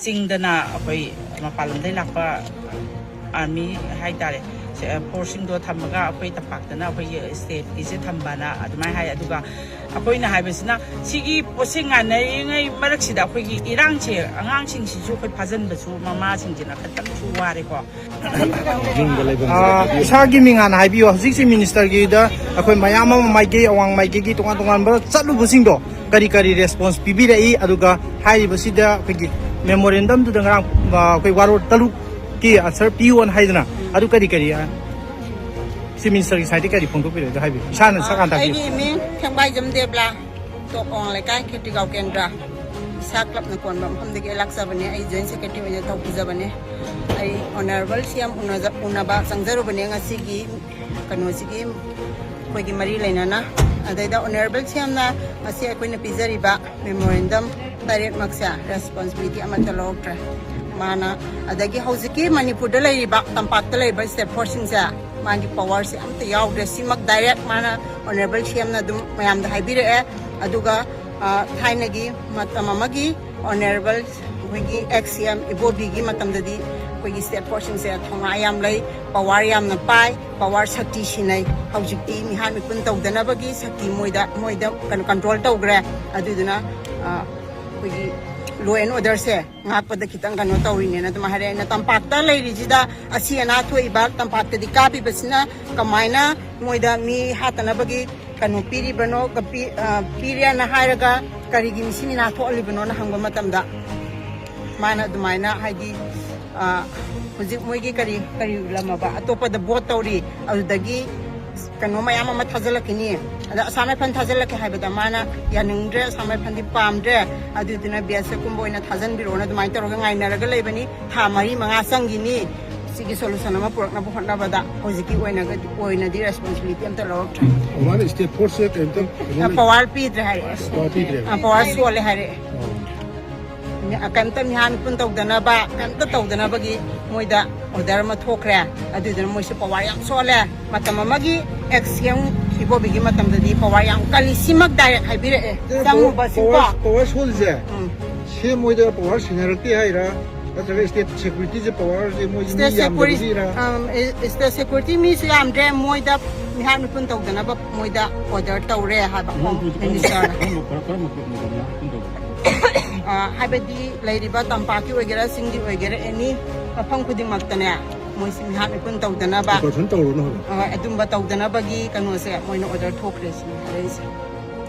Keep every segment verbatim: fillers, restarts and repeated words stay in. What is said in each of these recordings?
ꯆꯤꯡꯗꯅ ꯑꯩꯈꯣꯏ ꯃꯄꯥꯟ ꯂꯝꯗꯒꯤ ꯂꯥꯛꯄ ꯑꯥꯔꯃꯤ ꯍꯥꯏꯇꯥꯔꯦ, ꯐꯣꯔꯁꯁꯤꯡꯗꯣ ꯊꯝꯃꯒ ꯑꯩꯈꯣꯏ ꯇꯝꯄꯥꯛꯇꯅ ꯑꯩꯈꯣꯏꯒꯤ ꯁ꯭ꯇꯦꯠꯀꯤꯁꯦ ꯊꯝꯕꯅ ꯑꯗꯨꯃꯥꯏꯅ ꯍꯥꯏ꯫ ꯑꯗꯨꯒ ꯑꯩꯈꯣꯏꯅ ꯍꯥꯏꯕꯁꯤꯅ ꯁꯤꯒꯤ ꯄꯣꯠꯁꯦ ꯉꯥꯏꯅꯔꯤꯉꯩ ꯃꯔꯛꯁꯤꯗ ꯑꯩꯈꯣꯏꯒꯤ ꯏꯔꯥꯡꯁꯦ, ꯑꯉꯥꯡꯁꯤꯡꯁꯤꯁꯨ ꯑꯩꯈꯣꯏ ꯐꯥꯖꯤꯟꯕꯁꯨ ꯃꯃꯥꯁꯤꯡꯁꯤꯅ ꯈꯤꯇꯪꯁꯨ ꯋꯥꯔꯦꯀꯣ꯫ ꯑꯥ, ꯏꯁꯥꯒꯤ ꯃꯤꯡ ꯍꯥꯟꯅ ꯍꯥꯏꯕꯤꯌꯨ꯫ ꯍꯧꯖꯤꯛꯁꯤ ꯃꯤꯅꯤꯁꯇꯔꯒꯤꯗ ꯑꯩꯈꯣꯏ ꯃꯌꯥꯝ ꯑꯃ ꯃꯥꯏꯀꯩ, ꯑꯋꯥꯡ ꯃꯥꯏꯀꯩꯒꯤ ꯇꯣꯉꯥꯟ ꯇꯣꯉꯥꯟꯕ ꯆꯠꯂꯨꯕꯁꯤꯡꯗꯣ ꯀꯔꯤ ꯀꯔꯤ ꯔꯦꯁꯄꯣꯟꯁ ꯄꯤꯕꯤꯔꯛꯏ, ꯑꯗꯨꯒ ꯍꯥꯏꯔꯤꯕꯁꯤꯗ ꯑꯩꯈꯣꯏꯒꯤ ꯃꯦꯃꯣꯔꯦꯟꯗꯝꯗꯨꯗ ꯉꯔꯥꯡ, ꯑꯥ, ꯑꯩꯈꯣꯏ ꯋꯥꯔꯣꯜ ꯇꯔꯨꯛꯀꯤ ꯑꯟꯁꯔ ꯄꯤꯌꯣꯅ ꯍꯥꯏꯗꯅ, ꯑꯗꯨ ꯀꯔꯤ ꯀꯔꯤ, ꯑꯥ, ꯆꯤꯐ ꯃꯤꯅꯤꯁꯇꯔꯒꯤ ꯁꯥꯏꯠꯇꯒꯤ ꯀꯔꯤ ꯐꯣꯡꯗꯣꯛꯄꯤꯔꯛꯏ ꯑꯗꯨ ꯍꯥꯏꯕꯤꯌꯨ, ꯏꯁꯥꯅ ꯁꯛ ꯍꯥꯟꯅ ꯇꯥꯛꯄꯤꯌꯨ꯫ ꯑꯩꯒꯤ ꯃꯤꯡ ꯊꯦꯡꯕꯥꯏꯖꯝ ꯗꯦꯕꯂꯥ, ꯇꯣꯞ ꯑꯋꯥꯡ ꯂꯩꯀꯥꯏ ꯈꯦꯇ꯭ꯔꯤꯒꯥꯎ ꯀꯦꯟꯗ꯭ꯔ, ꯏꯁꯥ ꯀ꯭ꯂꯕꯅ ꯀꯣꯟꯕ ꯃꯐꯝꯗꯒꯤ ꯑꯩ ꯂꯥꯛꯆꯕꯅꯦ꯫ ꯑꯩ ꯖꯣꯏꯟ ꯁꯦꯀ꯭ꯔꯦꯇꯔꯤ ꯑꯣꯏꯅ ꯇꯧꯕꯤꯖꯕꯅꯦ꯫ ꯑꯩ ꯑꯣꯅꯔꯦꯕꯜ ꯁꯤ ꯑꯦꯝ ꯎꯅꯕ ꯆꯪꯖꯔꯨꯕꯅꯦ ꯉꯁꯤꯒꯤ ꯀꯩꯅꯣꯁꯤꯒꯤ ꯑꯩꯈꯣꯏꯒꯤ ꯃꯔꯤ ꯂꯩꯅꯅ꯫ ꯑꯗꯩꯗ ꯑꯣꯅꯔꯦꯕꯜ ꯁꯤ ꯑꯦꯝꯅ ꯉꯁꯤ ꯑꯩꯈꯣꯏꯅ ꯄꯤꯖꯔꯤꯕ ꯃꯦꯃꯣꯔꯦꯟꯗꯝ ꯇꯔꯦꯠꯃꯛꯁꯦ ꯔꯦꯁꯄꯣꯟꯁꯤꯕꯤꯂꯤꯇꯤ ꯑꯃꯠꯇ ꯂꯧꯔꯛꯇ꯭ꯔꯦ꯫ ꯃꯥꯅ ꯑꯗꯒꯤ ꯍꯧꯖꯤꯛꯀꯤ ꯃꯅꯤꯄꯨꯔꯗ ꯂꯩꯔꯤꯕ, ꯇꯝꯄꯥꯛꯇ ꯂꯩꯔꯤꯕ ꯁ꯭ꯇꯦꯠ ꯐꯣꯔꯁꯁꯤꯡꯁꯦ ꯃꯥꯒꯤ ꯄꯋꯥꯔꯁꯦ ꯑꯝꯇ ꯌꯥꯎꯗ꯭ꯔꯦ꯫ ꯁꯤꯃꯛ ꯗꯥꯏꯔꯦꯛ ꯃꯥꯅ ꯑꯣꯅꯔꯦꯕꯜ ꯁꯤ ꯑꯦꯝꯅ ꯑꯗꯨꯝ ꯃꯌꯥꯝꯗ ꯍꯥꯏꯕꯤꯔꯛꯑꯦ꯫ ꯑꯗꯨꯒ ꯑ, ꯊꯥꯏꯅꯒꯤ ꯃꯇꯝ ꯑꯃꯒꯤ ꯑꯣꯅꯔꯦꯕꯜ ꯑꯩꯈꯣꯏꯒꯤ ꯑꯦꯛꯁ ꯁꯤ ꯑꯦꯝ ꯏꯕꯣꯕꯤꯒꯤ ꯃꯇꯝꯗꯗꯤ ꯑꯩꯈꯣꯏꯒꯤ ꯁ꯭ꯇꯦꯠ ꯐꯣꯔꯁꯁꯤꯡꯁꯦ ꯊꯧꯅꯥ ꯌꯥꯝ ꯂꯩ, ꯄꯋꯥꯔ ꯌꯥꯝꯅ ꯄꯥꯏ, ꯄꯋꯥꯔ ꯁꯛꯇꯤ ꯁꯤꯟꯅꯩ꯫ ꯍꯧꯖꯤꯛꯇꯤ ꯃꯤꯍꯥꯠ ꯃꯤꯄꯨꯟ ꯇꯧꯗꯅꯕꯒꯤ ꯁꯛꯇꯤ ꯃꯣꯏꯗ, ꯃꯣꯏꯗ ꯀꯩꯅꯣ ꯀꯟꯇ꯭ꯔꯣꯜ ꯇꯧꯈ꯭ꯔꯦ꯫ ꯑꯗꯨꯗꯨꯅ ꯑ, ꯑꯩꯈꯣꯏꯒꯤ ꯂꯣ ꯑꯦꯟ ꯑꯣꯔꯗꯔꯁꯦ ꯉꯥꯛꯄꯗ ꯈꯤꯇꯪ ꯀꯩꯅꯣ ꯇꯧꯔꯤꯅꯦꯅ ꯑꯗꯨꯝ ꯍꯥꯏꯔꯛꯑꯦ꯫ ꯑꯩꯅ ꯇꯝꯄꯥꯛꯇ ꯂꯩꯔꯤꯁꯤꯗ ꯑꯁꯤ ꯑꯅꯥ ꯊꯣꯛꯏꯕ ꯇꯝꯄꯥꯛꯇꯗꯤ ꯀꯥꯞꯄꯤꯕꯁꯤꯅ ꯀꯃꯥꯏꯅ ꯃꯣꯏꯗ ꯃꯤ ꯍꯥꯠꯇꯅꯕꯒꯤ ꯀꯩꯅꯣ ꯄꯤꯔꯤꯕꯅꯣ, ꯄꯤ-, ꯑ, ꯄꯤꯔꯦꯅ ꯍꯥꯏꯔꯒ ꯀꯔꯤꯒꯤ ꯃꯤꯁꯤ ꯃꯤꯅꯥ ꯊꯣꯛꯍꯜꯂꯤꯕꯅꯣꯅ ꯍꯪꯕ ꯃꯇꯝꯗ ꯃꯥꯅ ꯑꯗꯨꯃꯥꯏꯅ ꯍꯥꯏꯗꯤ, ꯑ, ꯍꯧꯖꯤꯛ ꯃꯣꯏꯒꯤ ꯀꯔꯤ, ꯀꯔꯤ ꯂꯝꯃꯕ ꯑꯇꯣꯞꯄꯗ ꯚꯣꯠ ꯇꯧꯔꯤ, ꯑꯗꯨꯗꯒꯤ ꯀꯩꯅꯣ ꯃꯌꯥꯝ ꯑꯃ ꯊꯥꯖꯤꯜꯂꯛꯈꯤꯅꯤ, ꯑꯗ ꯑꯁꯥꯝ ꯔꯥꯏꯐꯜ ꯊꯥꯖꯤꯜꯂꯛꯀꯦ ꯍꯥꯏꯕꯗ ꯃꯥꯅ ꯌꯥꯅꯤꯡꯗ꯭ꯔꯦ, ꯑꯁꯥꯝ ꯔꯥꯏꯐꯜꯗꯤ ꯄꯥꯝꯗ꯭ꯔꯦ, ꯑꯗꯨꯗꯨꯅ ꯕꯤ ꯑꯦꯁ ꯑꯦꯐ ꯀꯨꯝꯕ ꯑꯣꯏꯅ ꯊꯥꯖꯤꯟꯕꯤꯔꯛꯑꯣꯅ ꯑꯗꯨꯃꯥꯏꯅ ꯇꯧꯔꯒ ꯉꯥꯏꯅꯔꯒ ꯂꯩꯕꯅꯤ꯫ ꯊꯥ ꯃꯔꯤ ꯃꯉꯥ ꯆꯪꯈꯤꯅꯤ ꯁꯤꯒꯤ ꯁꯣꯂꯨꯁꯟ ꯑꯃ ꯄꯨꯔꯛꯅꯕ ꯍꯣꯠꯅꯕꯗ꯫ ꯍꯧꯖꯤꯛꯀꯤ ꯑꯣꯏꯅꯒꯗꯤ, ꯑꯣꯏꯅꯗꯤ ꯔꯦꯁꯄꯣꯟꯁꯤꯕꯤꯂꯤꯇꯤ ꯑꯝꯇ ꯂꯧꯔꯛꯇ꯭ꯔꯦ꯫ ꯃꯥꯅ ꯁ꯭ꯇꯦꯠ ꯐꯣꯔꯁꯁꯦ ꯀꯩꯝꯇ ꯄꯋꯥꯔ ꯄꯤꯗ꯭ꯔꯦ ꯍꯥꯏꯔꯛꯑꯦ꯫ ꯄꯋꯥꯔ ꯄꯤꯗ꯭ꯔꯦꯕ꯫ ꯑ, ꯄꯋꯥꯔ ꯁꯣꯜꯂꯦ ꯍꯥꯏꯔꯛꯑꯦ꯫ ꯀꯩꯝꯇ ꯃꯤꯍꯥꯠ ꯃꯤꯄꯨꯟ ꯇꯧꯗꯅꯕ, ꯀꯩꯝꯇ ꯇꯧꯗꯅꯕꯒꯤ ꯃꯣꯏꯗ ꯑꯣꯔꯗꯔ ꯑꯃ ꯊꯣꯛꯈ꯭ꯔꯦ꯫ ꯑꯗꯨꯗꯨꯅ ꯃꯣꯏꯁꯨ ꯄꯋꯥꯔ ꯌꯥꯝ ꯁꯣꯜꯂꯦ꯫ ꯃꯇꯝ ꯑꯃꯒꯤ ꯑꯦꯛꯁ ꯁꯤ ꯑꯦꯝ ꯏꯕꯣꯕꯤꯒꯤ ꯃꯇꯝꯗꯗꯤ ꯄꯋꯥꯔ ꯌꯥꯝ ꯀꯜꯂꯤ꯫ ꯁꯤꯃꯛ ꯗꯥꯏꯔꯦꯛ ꯍꯥꯏꯕꯤꯔꯛꯑꯦ꯫ ꯆꯪꯉꯨꯕꯁꯤꯀꯣ꯫ ꯄꯋꯥꯔ ꯁꯣꯜꯂꯤꯁꯦ ꯎꯝ꯫ ꯁꯤ ꯃꯣꯏꯗ ꯄꯋꯥꯔ ꯁꯤꯟꯅꯔꯛꯇꯦ ꯍꯥꯏꯔꯥ? ꯅꯠꯇ꯭ꯔꯒ ꯁ꯭ꯇꯦꯠ ꯁꯦꯀ꯭ꯌꯨꯔꯤꯇꯤꯁꯦ ꯄꯋꯥꯔꯁꯦ ꯃꯣꯏꯁꯦ ꯃꯤ ꯁ꯭ꯇꯦꯠ ꯁꯦꯀ꯭ꯌꯨꯔꯤꯇꯤ, ꯌꯥꯝꯗꯕꯒꯤꯔꯥ? ꯑꯝ, ꯑꯦ, ꯁ꯭ꯇꯦꯠ ꯁꯦꯀ꯭ꯌꯨꯔꯤꯇꯤ ꯃꯤꯁꯨ ꯌꯥꯝꯗ꯭ꯔꯦ, ꯃꯣꯏꯗ ꯃꯤꯍꯥꯠ ꯃꯤꯄꯨꯟ ꯇꯧꯗꯅꯕ ꯃꯣꯏꯗ ꯑꯣꯔꯗꯔ ꯇꯧꯔꯦ ꯍꯥꯏꯕ ꯍꯣꯝ ꯃꯤꯅꯤꯁꯇꯔꯅ꯫ ꯀꯔꯝꯕ ꯄꯣꯠꯅꯣ ꯃꯤꯍꯥꯠ ꯃꯤꯄꯨꯟ ꯇꯧꯕ? ꯑ, ꯍꯥꯏꯕꯗꯤ ꯂꯩꯔꯤꯕ ꯇꯝꯄꯥꯛꯀꯤ ꯑꯣꯏꯒꯦꯔꯥ, ꯆꯤꯡꯒꯤ ꯑꯣꯏꯒꯦꯔꯥ, ꯑꯦꯅꯤ ꯃꯐꯝ ꯈꯨꯗꯤꯡꯃꯛꯇꯅꯦ, ꯃꯣꯏꯁꯤ ꯃꯤꯍꯥꯠ ꯃꯤꯄꯨꯟ ꯇꯧꯗꯅꯕ, ꯑꯣꯄꯔꯦꯁꯟ ꯇꯧꯔꯣꯅ ꯍꯥꯏꯕ꯫ ꯑ, ꯑꯗꯨꯝꯕ ꯇꯧꯗꯅꯕꯒꯤ ꯀꯩꯅꯣꯁꯦ ꯃꯣꯏꯅ ꯑꯣꯔꯗꯔ ꯊꯣꯛꯈ꯭ꯔꯦ ꯁꯤꯅꯤ ꯍꯥꯏꯔꯛꯏꯁꯦ꯫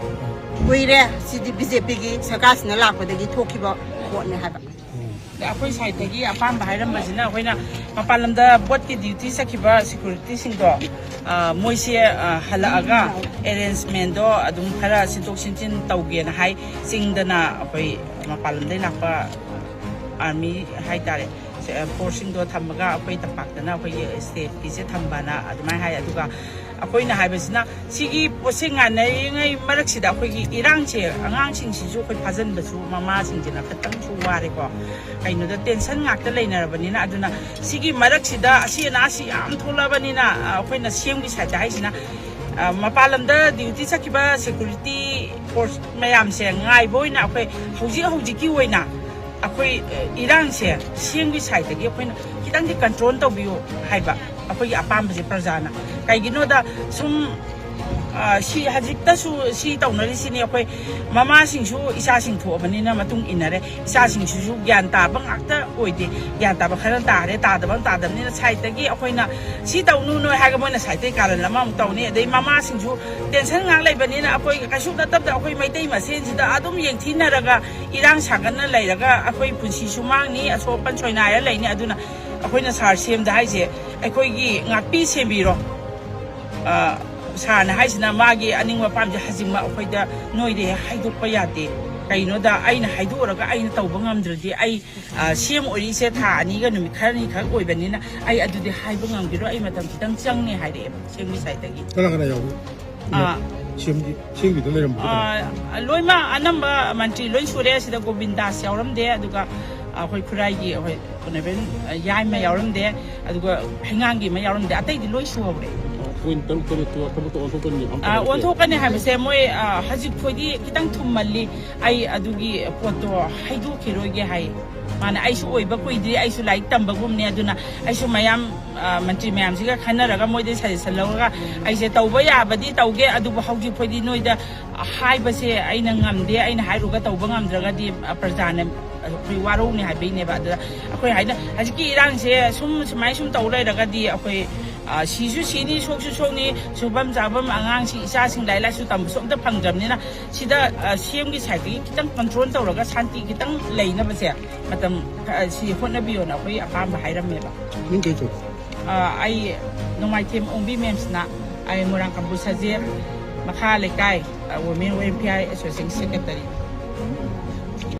ꯀꯨꯏꯔꯦ ꯁꯤꯗꯤ ꯕꯤ ꯖꯦ ꯄꯤꯒꯤ ꯁꯔꯀꯥꯔꯁꯤꯅ ꯂꯥꯛꯄꯗꯒꯤ ꯊꯣꯛꯈꯤꯕ ꯄꯣꯠꯅꯦ ꯍꯥꯏꯕ꯫ ꯑꯗ ꯑꯩꯈꯣꯏ ꯁꯥꯏꯠꯇꯒꯤ ꯑꯄꯥꯝꯕ ꯍꯥꯏꯔꯝꯕꯁꯤꯅ, ꯑꯩꯈꯣꯏꯅ ꯃꯄꯥꯟ ꯂꯝꯗ ꯚꯣꯠꯀꯤ ꯗ꯭ꯌꯨꯇꯤ ꯆꯠꯈꯤꯕ ꯁꯦꯀ꯭ꯌꯨꯔꯤꯇꯤꯁꯤꯡꯗꯣ, ꯑ, ꯃꯣꯏꯁꯦ, ꯑ, ꯍꯜꯂꯛꯑꯒ ꯑꯦꯔꯦꯟꯖꯃꯦꯟꯗꯣ ꯑꯗꯨꯝ ꯈꯔ ꯁꯤꯟꯗꯣꯛ ꯁꯤꯟꯖꯤꯟ ꯇꯧꯒꯦꯅ ꯍꯥꯏ꯫ ꯆꯤꯡꯗꯅ ꯑꯩꯈꯣꯏ ꯃꯄꯥꯟ ꯂꯝꯗꯒꯤ ꯂꯥꯛꯄ ꯑꯥꯔꯃꯤ ꯍꯥꯏꯇꯥꯔꯦ, ꯁꯦ-, ꯐꯣꯔꯁꯁꯤꯡꯗꯣ ꯊꯝꯃꯒ ꯑꯩꯈꯣꯏ ꯇꯝꯄꯥꯛꯇꯅ ꯑꯩꯈꯣꯏꯒꯤ ꯁ꯭ꯇꯦꯠꯀꯤꯁꯦ ꯊꯝꯕꯅ ꯑꯗꯨꯃꯥꯏꯅ ꯍꯥꯏ꯫ ꯑꯗꯨꯒ ꯑꯩꯈꯣꯏꯅ ꯍꯥꯏꯕꯁꯤꯅ, ꯁꯤꯒꯤ ꯄꯣꯠꯁꯦ ꯉꯥꯏꯅꯔꯤꯉꯩ ꯃꯔꯛꯁꯤꯗ ꯑꯩꯈꯣꯏꯒꯤ ꯏꯔꯥꯡꯁꯦ, ꯑꯉꯥꯡꯁꯤꯡꯁꯤꯁꯨ ꯑꯩꯈꯣꯏ ꯐꯥꯖꯤꯟꯕꯁꯨ ꯃꯃꯥꯁꯤꯡꯁꯤꯅ ꯈꯤꯇꯪꯁꯨ ꯋꯥꯔꯦꯀꯣ꯫ ꯀꯩꯅꯣꯗ ꯇꯦꯟꯁꯟ ꯉꯥꯛꯇ ꯂꯩꯅꯔꯕꯅꯤꯅ, ꯑꯗꯨꯅ ꯁꯤꯒꯤ ꯃꯔꯛꯁꯤꯗ ꯑꯁꯤ ꯑꯅꯥꯁꯤ ꯌꯥꯝ ꯊꯣꯛꯂꯛꯑꯕꯅꯤꯅ, ꯑ, ꯑꯩꯈꯣꯏꯅ ꯁꯤ ꯑꯦꯝꯒꯤ ꯁꯥꯏꯠꯇ ꯍꯥꯏꯁꯤꯅ, ꯑ, ꯃꯄꯥꯟ ꯂꯝꯗ ꯗ꯭ꯌꯨꯇꯤ ꯆꯠꯈꯤꯕ ꯁꯦꯀ꯭ꯌꯨꯔꯤꯇꯤ ꯐꯣꯔꯁ ꯃꯌꯥꯝꯁꯦ ꯉꯥꯏꯕ ꯑꯣꯏꯅ ꯑꯩꯈꯣꯏ ꯍꯧꯖꯤꯛ ꯍꯧꯖꯤꯛꯀꯤ ꯑꯣꯏꯅ ꯑꯩꯈꯣꯏ, ꯑ, ꯏꯔꯥꯡꯁꯦ ꯁꯤ ꯑꯦꯝꯒꯤ ꯁꯥꯏꯠꯇꯒꯤ ꯑꯩꯈꯣꯏꯅ ꯈꯤꯇꯪꯗꯤ ꯀꯟꯇ꯭ꯔꯣꯜ ꯇꯧꯕꯤꯌꯨ ꯍꯥꯏꯕ ꯑꯩꯈꯣꯏꯒꯤ ꯑꯄꯥꯝꯕꯁꯦ ꯄ꯭ꯔꯖꯥꯅ꯫ ꯀꯩꯒꯤꯅꯣꯗ ꯁꯨꯝ, ꯑ, ꯁꯤ ꯍꯧꯖꯤꯛꯇꯁꯨ ꯁꯤ ꯇꯧꯅꯔꯤꯁꯤꯅꯤ꯫ ꯑꯩꯈꯣꯏ ꯃꯃꯥꯁꯤꯡꯁꯨ ꯏꯆꯥꯁꯤꯡ ꯊꯣꯛꯑꯕꯅꯤꯅ ꯃꯇꯨꯡ ꯏꯟꯅꯔꯦ꯫ ꯏꯆꯥꯁꯤꯡꯁꯤꯁꯨ ꯒ꯭ꯌꯥꯟ ꯇꯥꯕ ꯉꯥꯛꯇ ꯑꯣꯏꯗꯦ꯫ ꯒ꯭ꯌꯥꯟ ꯇꯥꯕ ꯈꯔ ꯇꯥꯔꯦ, ꯇꯥꯗꯕ ꯑꯃ ꯇꯥꯗꯕꯅꯤꯅ ꯁꯥꯏꯠꯇꯒꯤ ꯑꯩꯈꯣꯏꯅ ꯁꯤ ꯇꯧꯅꯨ ꯅꯣꯏ ꯍꯥꯏꯔꯒ ꯃꯣꯏꯅ ꯁꯥꯏꯠꯇꯒꯤ ꯀꯥꯔꯟ ꯑꯃꯃꯨꯛ ꯇꯧꯅꯤ꯫ ꯑꯗꯩ ꯃꯃꯥꯁꯤꯡꯁꯨ ꯇꯦꯟꯁꯟ ꯉꯥꯛ ꯂꯩꯕꯅꯤꯅ ꯑꯩꯈꯣꯏ ꯀꯩꯁꯨ ꯅꯠꯇꯕꯗ ꯑꯩꯈꯣꯏ ꯃꯩꯇꯩ ꯃꯁꯦꯟꯁꯤꯗ ꯑꯗꯨꯝ ꯌꯦꯡꯊꯤꯅꯔꯒ ꯏꯔꯥꯡ ꯁꯥꯒꯠꯅ ꯂꯩꯔꯒ ꯑꯩꯈꯣꯏ ꯄꯨꯟꯁꯤꯁꯨ ꯃꯥꯡꯅꯤ, ꯑꯁꯣꯛ ꯑꯄꯟ ꯁꯣꯏꯅꯥꯏꯔ ꯂꯩꯅꯤ꯫ ꯑꯗꯨꯅ ꯑꯩꯈꯣꯏꯅ ꯁꯥꯔ ꯁꯤ ꯑꯦꯝꯗ ꯍꯥꯏꯁꯦ, ꯑꯩꯈꯣꯏꯒꯤ ꯉꯥꯛꯄꯤ ꯁꯦꯟꯕꯤꯔꯣ꯫ ꯑ, ꯁꯥꯔꯅ ꯍꯥꯏꯁꯤꯅ ꯃꯥꯒꯤ ꯑꯅꯤꯡꯕ ꯑꯄꯥꯝꯕꯁꯦ ꯍꯧꯖꯤꯛꯃꯛ ꯑꯩꯈꯣꯏꯗ ꯅꯣꯏꯗ ꯍꯦꯛ ꯍꯥꯏꯗꯣꯛꯄ ꯌꯥꯗꯦ꯫ ꯀꯩꯅꯣꯗ ꯑꯩꯅ ꯍꯥꯏꯗꯣꯛꯎꯔꯒ ꯑꯩꯅ ꯇꯧꯕ ꯉꯝꯗ꯭ꯔꯗꯤ ꯑꯩ, ꯑ, ꯁꯤ ꯑꯦꯝ ꯑꯣꯏꯔꯤꯁꯦ ꯊꯥ ꯑꯅꯤꯒ ꯅꯨꯃꯤꯠ ꯈꯔꯅꯤ ꯈꯛ ꯑꯣꯏꯕꯅꯤꯅ ꯑꯩ ꯑꯗꯨꯗꯤ ꯍꯥꯏꯕ ꯉꯝꯈꯤꯔꯣꯏ, ꯑꯩ ꯃꯇꯝ ꯈꯤꯇꯪ ꯆꯪꯅꯤ ꯍꯥꯏꯔꯛꯑꯦꯕ ꯁꯤ ꯑꯦꯝꯒꯤ ꯁꯥꯏꯠꯇꯒꯤ꯫ ꯀꯅꯥ ꯀꯅꯥ ꯌꯥꯎꯒꯦ? ꯑꯥ꯫ ꯁꯤ ꯑꯦꯝꯒꯤ, ꯁꯤ ꯑꯦꯝꯒꯤꯗ ꯂꯩꯔꯝꯕꯗꯣ ꯀꯅꯥ? ꯑꯥ, ꯂꯣꯏꯃꯛ ꯑꯅꯝꯕ ꯃꯟꯇ꯭ꯔꯤ ꯂꯣꯏ ꯁꯨꯔꯦ꯫ ꯁꯤꯗ ꯒꯣꯕꯤꯟꯗꯥꯁ ꯌꯥꯎꯔꯝꯗꯦ, ꯑꯗꯨꯒ ꯑꯩꯈꯣꯏ ꯈꯨꯔꯥꯏꯒꯤ ꯑꯩꯈꯣꯏ ꯑꯣꯅꯔꯦꯕꯜ ꯌꯥꯏꯃ ꯌꯥꯎꯔꯝꯗꯦ, ꯑꯗꯨꯒ ꯍꯩꯉꯥꯡꯒꯤ ꯑꯃ ꯌꯥꯎꯔꯝꯗꯦ, ꯑꯇꯩꯗꯤ ꯂꯣꯏ ꯁꯨꯍꯧꯔꯦ꯫ ꯄꯣꯏꯟꯠ ꯇꯔꯨꯛ ꯇꯔꯦꯠꯇꯣ ꯊꯕꯛꯇ ꯑꯣꯟꯊꯣꯛꯀꯅꯤ ꯑꯝꯇ ꯑꯥ, ꯍꯥꯏꯔꯛꯇꯦ꯫ ꯑꯣꯟꯊꯣꯛꯀꯅꯤ ꯍꯥꯏꯕꯁꯦ ꯃꯣꯏ, ꯑꯥ, ꯍꯧꯖꯤꯛ ꯐꯥꯎꯗꯤ ꯈꯤꯇꯪ ꯊꯨꯝꯃꯜꯂꯤ, ꯑꯩ ꯑꯗꯨꯒꯤ ꯄꯣꯠꯇꯣ ꯍꯥꯏꯗꯣꯛꯈꯤꯔꯣꯏꯒꯦ ꯍꯥꯏ꯫ ꯃꯥꯅ ꯑꯩꯁꯨ ꯑꯣꯏꯕ ꯀꯨꯏꯗ꯭ꯔꯤ, ꯑꯩꯁꯨ ꯂꯥꯏꯔꯤꯛ ꯇꯝꯕꯒꯨꯝꯅꯦ, ꯑꯗꯨꯅ ꯑꯩꯁꯨ ꯃꯌꯥꯝ, ꯑꯥ, ꯃꯟꯇ꯭ꯔꯤ ꯃꯌꯥꯝꯁꯤꯒ ꯈꯟꯅꯔꯒ ꯃꯣꯏꯗ ꯁꯖꯦꯁꯟ ꯂꯧꯔꯒ ꯑꯩꯁꯦ ꯇꯧꯕ ꯌꯥꯕꯗꯤ ꯇꯧꯒꯦ, ꯑꯗꯨꯕꯨ ꯍꯧꯖꯤꯛ ꯐꯥꯎꯗꯤ ꯅꯣꯏꯗ ꯍꯥꯏꯕꯁꯦ ꯑꯩꯅ ꯉꯝꯗꯦ, ꯑꯩꯅ ꯍꯥꯏꯔꯨꯔꯒ ꯇꯧꯕ ꯉꯝꯗ꯭ꯔꯒꯗꯤ, ꯑ, ꯄ꯭ꯔꯖꯥꯅ ꯑꯩꯈꯣꯏ ꯋꯥꯔꯧꯅꯤ ꯍꯥꯏꯕꯩꯅꯦꯕ꯫ ꯑꯗꯨꯗ ꯑꯩꯈꯣꯏ ꯍꯥꯏꯅ ꯍꯧꯖꯤꯛꯀꯤ ꯏꯔꯥꯡꯁꯦ ꯁꯨꯝ ꯁꯨꯃꯥꯏꯅ ꯁꯨꯝ ꯇꯧ ꯂꯩꯔꯒꯗꯤ ꯑꯩꯈꯣꯏ, ꯑ, ꯁꯤꯁꯨ ꯁꯤꯅꯤ, ꯁꯣꯛꯁꯨ ꯁꯣꯛꯅꯤ, ꯁꯨꯐꯝ ꯆꯥꯐꯝ ꯑꯉꯥꯡꯁꯤꯡ ꯏꯆꯥꯁꯤꯡ ꯂꯥꯏꯔꯤꯛ ꯂꯥꯏꯁꯨ ꯇꯝꯕꯁꯨ ꯑꯝꯇ ꯐꯪꯗ꯭ꯔꯕꯅꯤꯅ ꯁꯤꯗ, ꯑ, ꯁꯤ ꯑꯦꯝꯒꯤ ꯁꯥꯏꯠꯇꯒꯤ ꯈꯤꯇꯪ ꯀꯟꯇ꯭ꯔꯣꯜ ꯇꯧꯔꯒ ꯁꯥꯟꯇꯤ ꯈꯤꯇꯪ ꯂꯩꯅꯕꯁꯦ ꯃꯇꯝ, ꯑ, ꯁꯤ ꯍꯣꯠꯅꯕꯤꯌꯣꯅ ꯑꯩꯈꯣꯏ ꯑꯄꯥꯝꯕ ꯍꯥꯏꯔꯝꯃꯦꯕ꯫ ꯃꯤꯡ ꯀꯩ ꯀꯧ? ꯑ, ꯑꯩ ꯅꯣꯡꯃꯥꯏꯊꯦꯝ ꯑꯣꯡꯕꯤ ꯃꯦꯝꯁꯅ, ꯑꯩ ꯃꯣꯏꯔꯥꯡ ꯀꯥꯡꯕꯨ ꯁꯖꯦꯜ ꯃꯈꯥ ꯂꯩꯀꯥꯏ, ꯑ, Women Welfare Association Secretary꯫